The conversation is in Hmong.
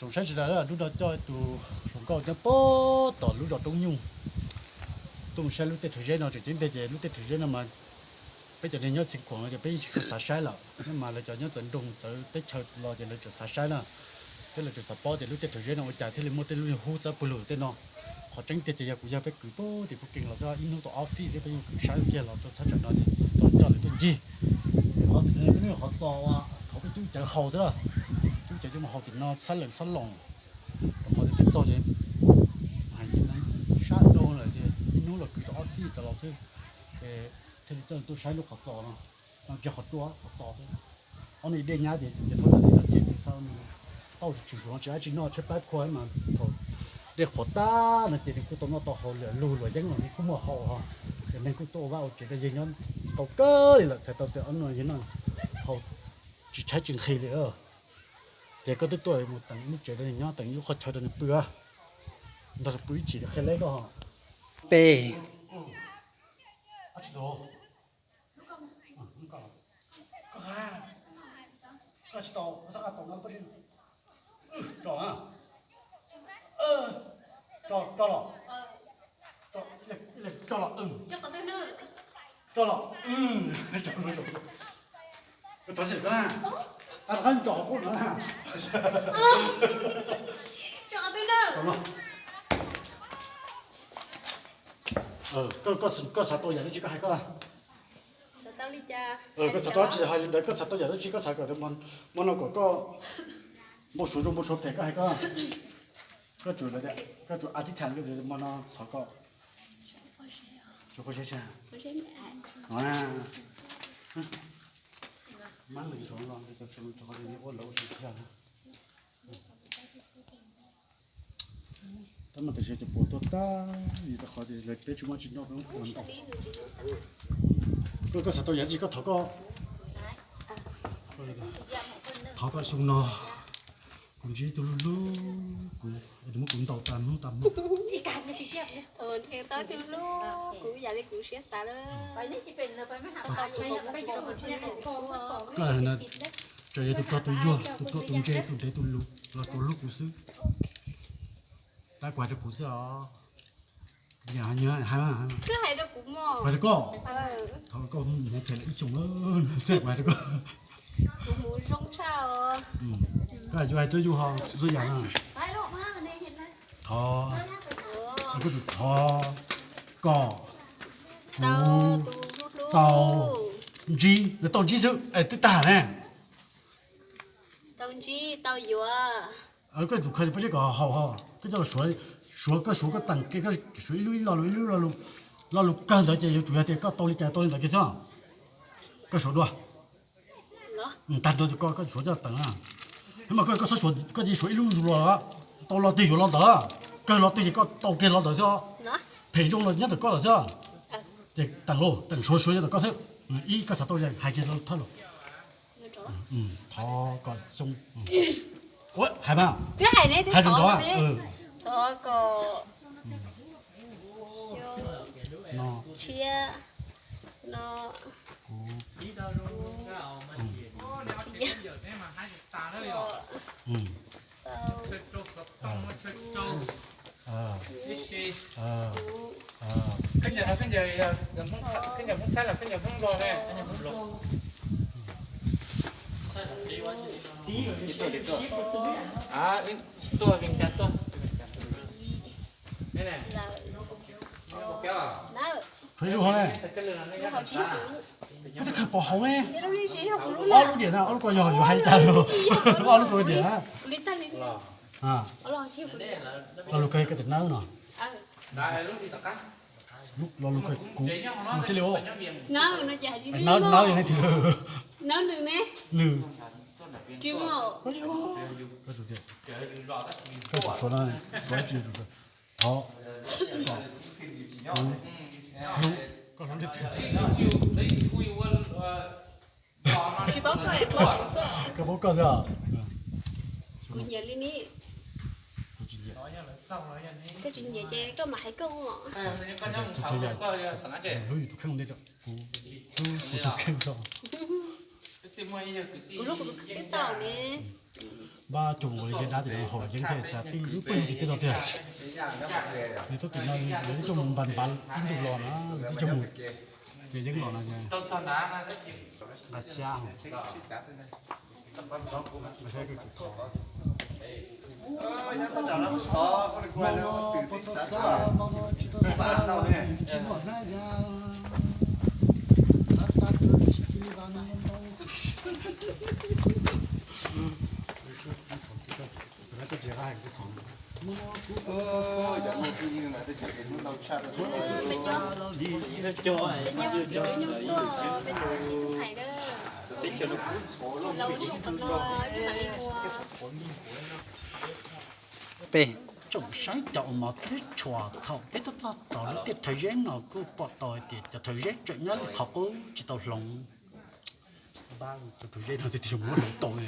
Zoo saib sawv daws, hnub no coj tus hluas nkauj nyob puag tom lub zos Roob Nyuj tuaj mus saib lub tej rhawv zeb no. Tseem ceeb tiag ces lub tej rhawv zeb no mas peb cov neeg nyob Xeev Khuam no ces peb yeej tsis tshua xav saib lawm, nyob mas lawv cov nyob txawv nroog txawv teb chaws los ces lawv tseem xav saib na, thiab lawv tseem xav paub tias lub tej rhawv zeb no ua cas thiaj li muaj tej lub niag hub txawb pawg lug tej no. Qhov tseeb tiag ces yog kuv yog peb kwv puag tim Phuj Kees los xwb, ib hnub tau ob fij xwb peb yeej kwv saib kiag los rau thaj tsam no ces tau coj lawv tuaj ncig. Qhov tim no peb lub qhov txos uas qhov peb cub cawv haus xwb, cub cawv coj mus haus tim no xab lawm xab loos. Rau qhov tias peb txog ces hais sab dhau lawm ces ib hnub los kwv tau ob fij tas los xwb. Ces thiaj li tuaj saib lub qhov txos no, no tsis qhov ruaj qhov txos xwb. Ob no dej nyab ces ces thaum no ces tau tsis tshwm suav tsis dab tsi noj tshaib plab khua mas thaum dej qhuav tag no ces nws kuj tau noj tau haus lwm lug luam yeeb los nws kuj muaj haus ho. Ces neeg kuj tuaj ua vaj ua tsev rau yawg nyob tau kawg li lawm txhais tau tias ob no yawg noj haus tsis tshaib tsis nqhis li. Ces koj twb tuaj mus teem lub tsev rau nws nyob, teem ib lub qhov chaw rau nws pw, nrog pw ib chim rau qhia leb koj. Peb. Koj tsis tau, koj txhob qa tau no, koj tsis tau. Tso los? Tso los? Tso los? Koj thov tsis koj na. Qab rov qab tso hauv qub no na. Koj xav tau yam dab tsi koj hais koj. Koj xav tau dab tsi hais li ntawd, koj xav tau yam dab tsi koj xav kom hmo no kom koj npau suav zoo npau suav phem koj hais koj. Koj tsum, koj tsum a thib tham hmo no thov koj. Mab ua lawv ua tab mas tam sim ces puas tuag tag vim rau qhov tias lawv peb tsis muaj tsis noj peb ua ntau. Koj, koj xav tau yam dab tsi koj thov koj. Thov koj xyoo no kuv ntsib tus hlub hlub kuv, muab kuv ntaus tas hnub tas hmo. Thaum nrhiav tau tus hlub kuv yam li kuv siab xav lawm. Koj hais no, tsam yog tus rog tus yuag tus ruam tus ntse tus ntev tus luv los tsuas hlub kuv xwb. Tab kuv hais rau kuv xwb os. Hais rau koj, thov koj mus them lawm ib xyoos lawm xwb kuv hais rau koj. Koj yuav hais rau yus ho txhua yam no. Thov, koj tsum thov kom kuv tau ntsib, tau ntsib xwb es twb tag ne. Tau ntsib tau yuav. Koj tsum khaws pab zeb kom haum ho, koj coj los suav, suav koj suav koj teem kev, koj suav ib lub ib lo lus ib lub lo lus, lo lus kawg ntawd ces yuav tsum yog tias koj tau li cas tau li ntawd kiag xwb. Koj suav dua, tag nrho koj, koj suav coj teem na. Mas koj, koj txhob suav, koj cia suav ib lub zus los, tau lo twg yuav lo ntawd, kawg lo twg ces koj tau kiag lo ntawd xwb. Phem zoo los nyob ntawm koj lawm xwb. Ces teem lauj, teem suav suav nyob ntawm koj xwb. Ib, koj xav tau hais kiag thawj lus. Thov kom xyoo, hais mas, hais rau nrov. Thov kom xyoo tshiab no kuv tsis yog tau Koj twb khaws pov hauv ne, ob lub diam na, ob lub ko yog yuav hais li cas, ob lub ko diam na. Lo lus kawg koj tias nawb no. Lo lus kawg kuv, kuv thiaj li ua nawb, nawb yog leej twg? Nws. Koj tsum suav no, suav dab tsi tsum suav. Thov kom kuv hlub, koj hlub leej twg? Tsis paub koj, koj paub koj xwb. Kuv nyiam li ni. Kuv tsis nyiam. Koj tsis nyiam ces koj mam hais koj. Tus txhua yam, hlub yus tus kheej ntej, kuv hlub kuv tus kheej tso. Kuv hlub kuv tus kwv tij tau ne. Npaj coj mus ua li zeb dab tim no haum yeeb thiab cas twb pheej mus tim tej no tiag. Nws txoj kev no lawv twb coj mus npas npas ib ntus los na, lawv twb coj mus ua yeeb los na. Nqa xyab, nqa xyab tus thov. Mau no puas tau xav, mau no tsis tau xav los tsis muaj hnab ya. Xav xav tus tsis cia li vas no ntau. Mau no kuv puas tau xav, peb tsoom saib cov uas mos teb tshuas thaum peb tuaj txog tom lub tiaj rhawv zeb no kuj pom tau hais tias cov rhawv zeb tseem nyob li qhov qub tsis tau hloov. Npaj cov rhawv zeb no tsis muab hloov tau li.